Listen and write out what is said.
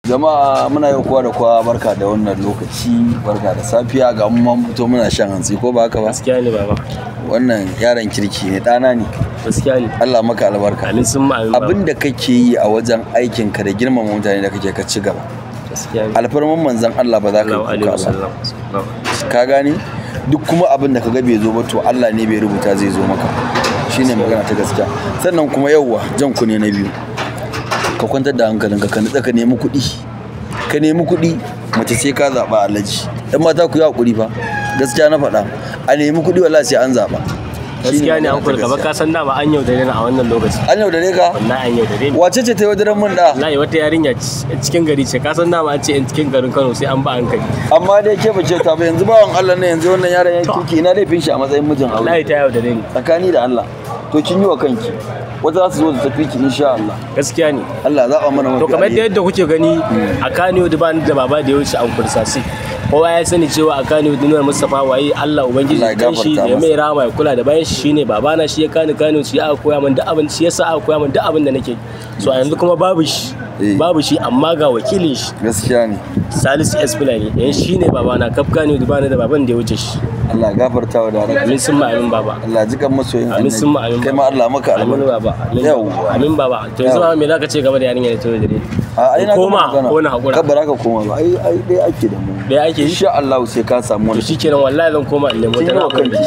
Jama'a, muna yau kowa da kowa barka da wannan lokaci, barka da safiya. Ga mu mun fito muna shan hantsi, ko ba haka ba? Gaskiya ne, baba. Wannan yaron kirki ne, ɗana ne. Gaskiya ne. Allah maka albarka. Amin sun amin, baba. Abin da kake yi a wajen aikinka da girmama mutane da kake, ka ci gaba. Gaskiya ne. Alfarman manzon Allah ba za ka Allahu yi alaihi kuka ba. wasallam. Ka gane? Duk kuma abin da kaga bai zo ba, to Allah ne bai rubuta zai zo maka. Shine magana ta gaskiya. Sannan kuma yauwa, jan ku ne na biyu, ka kwantar da hankalinka, ka nutsa, ka nemi kuɗi, ka nemi kuɗi. Mace sai ka zaɓa, alhaji. Ɗan mata, ku yi haƙuri fa, gaskiya na faɗa. A nemi kuɗi, wallahi sai an zaɓa. Shine Gaskiya ne. magana An ta kulka ba gaskiya. Ka san dama an yaudare ni a wannan lokaci. An yaudare ka? Wallahi an yaudare ni. Wace ce ta yaudaran mun da? Wallahi wata yarinya cikin gari ce. Ka san dama an ce in cikin garin Kano sai an ba hankali. Amma dai ke bace ta ba. Yanzu bawan Allah ne, yanzu wannan yaron ya To. kirki, ina laifin shi a matsayin mijin aure? Wallahi ta yaudare ni. Tsakani da Allah, to kin yi wa kanki. Wata za su zo da tafi ki, insha Allah. Gaskiya ne. Allah zaɓa mana mafi To, kamar alheri. yadda kuke gani a Kano da bani da baba da ya wuce an kursasi. Kowa ya sani cewa a Kano Dinar Mustapha waye. Allah ubangiji Allah ya kan shi gafarta ya mai masa. rama, ya kula da bayan shi. Shine babana, shi ya kani Kano, shi aka koya min duk abin, shi yasa aka koya min duk abin da nake so. A yanzu kuma babu shi. Babu shi, amma ga wakilin shi. Gaskiya ne. Salisu S Fulani yan shine babana kaf Kano da bani da baban da ya wuce shi. Allah gafarta wa da Amin sun amin, baba. Allah jikan masoyin Amin sun amin. Kai ma Allah maka Amin albarka. baba, amin. Yawwa. Amin baba. To yanzu baba, me zaka ce game da yarinya da ta zo da ni? A ai na gama Koma magana. ko na hakura? Ka bara ka koma ba. Ai dai ake da mu. Ɗaya ake yi? Insha Allah sai ka samu To wani. shikenan, wallahi zan koma in nemo Kin ta yi na wa kanki.